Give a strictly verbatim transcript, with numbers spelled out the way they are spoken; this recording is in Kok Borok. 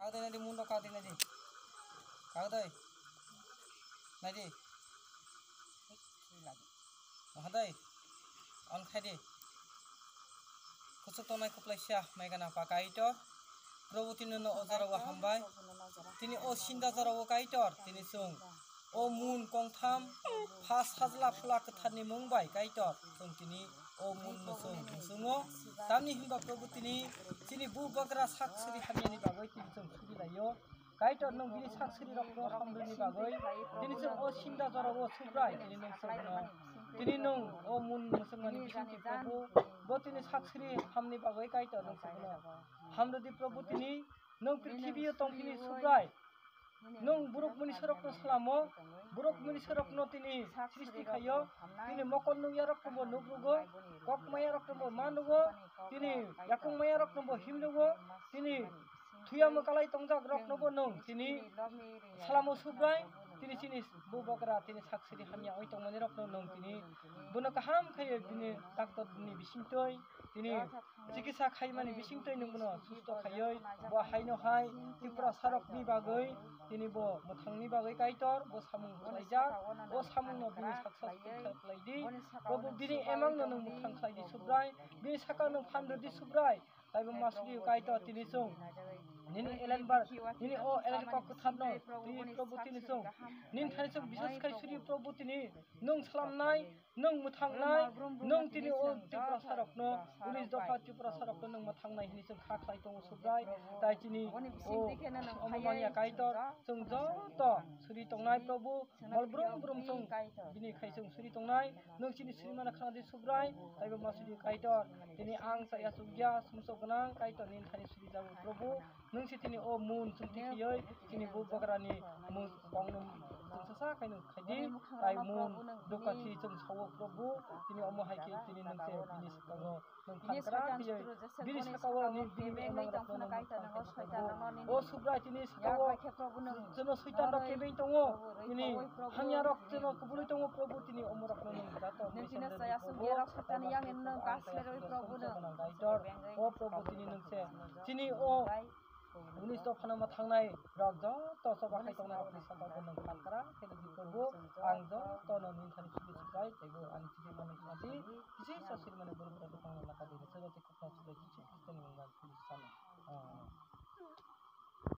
Kagdai naidi, mundo kagdai naidi. Kagdai. Naidi. Ohadai. On khaidi. Kuchuk tongnai kuplaisa maigana pa Kaitor. Probu tini no o jora o hambai. Tini o sinda jora o Kaitor. Tini chwng o mun kongtham pha sajla phola kwtharni mung bai Kaitor. Chwng tini o mun no chwng muchungo. Tamni hinba Probu tini chini bubagra sak suri hamyani bagwi tini chwng suri laio. Kaitor nwng bini sak suri rokno hamrwni bagwi tini chwng o sinda jora o Subrai tini nwng chwngno tini nwng o mun mwswkmani bisingtwi Probu bo tini sak suri hamni bagwi Kaitor nwng chwngno hamrwdi Probu tini nwng prithibi o tongphini Subrai nwng borok muni sorokno salamo borok muni sorokno tini sristi khaio tini mokol nukya rokno bo nukrugo kok maya rokno bo manrugo tini yakung maya rokno bo himrugo tini Thuya mwkalai tongjak rokno bo nwng tini salamo Subrai tini chini bubagra tini sak suri hamya oi tongmani rokno nwng tini bono kaham khe bini doctor ni bisingtwi tini chikitsa khaimani bisingtwi nwng bono susto khaioi bo haino hai Tiprasa rokni bagwi tini bo mwthangni bagwi Kaitor bo samung khlaijak o samungno bini successful khlaidi Probu bini emangno nwng mwthang khlaidi Subrai bini saka nwng phan rwdi Subrai Taibo masuri Kaitor tini chwng nini elen bar nini o elen kok kwtharno twi Probu tini chwng nini thani chwng bises khai suri Probu tini nwng salamnai nwng mwthangnai nwng tini o Tiprasa rokno unis dopha Tiprasa rokno nwng mwthangnai hini chwng kha khlai tongo Subrai tai tini o omo manya Kaitor chwng joto suri tongnai Probu Mol brum brum chwng bini khai chwng suri tongnai nwng chini suri mana khna di Subrai taibo ma suri Kaitor tini ang chaya chukya sumsok gwnang Kaitor nini thani suri jago Probu nwng si tini o mun chwng tikhiyoi chini bubagrani mun kongno chwng sasa khaino khaidi tai mun dukha thi chwng sawo Probu tini omo hai khe tini nwng se bini swkango Nwng phan kra khiyoi bini saka o ni bini emang rok no nwng phan khe tongo. O Subrai tini saka o jono soitan rok kebeng tongo. Tini hamya rok jono kubului tongo Probu tini omorok no nwng jato nwng tini saya sumya rok satani yang nwng kasle roi Probu nwng. Kaitor o Probu tini nwng se tini o Unis dopha no mwthangnai rok joto choba khai tongnai rokni saka o nwng phan kra khe di Probu ang joto no nini thani suri Subrai teibo ani chini mani khati kisi sa suri mani bwrwi bwrwi bwkhang no naka di rwchego tei khokna Subrai Jisu Khristo ni mung bai philip sano. Amen.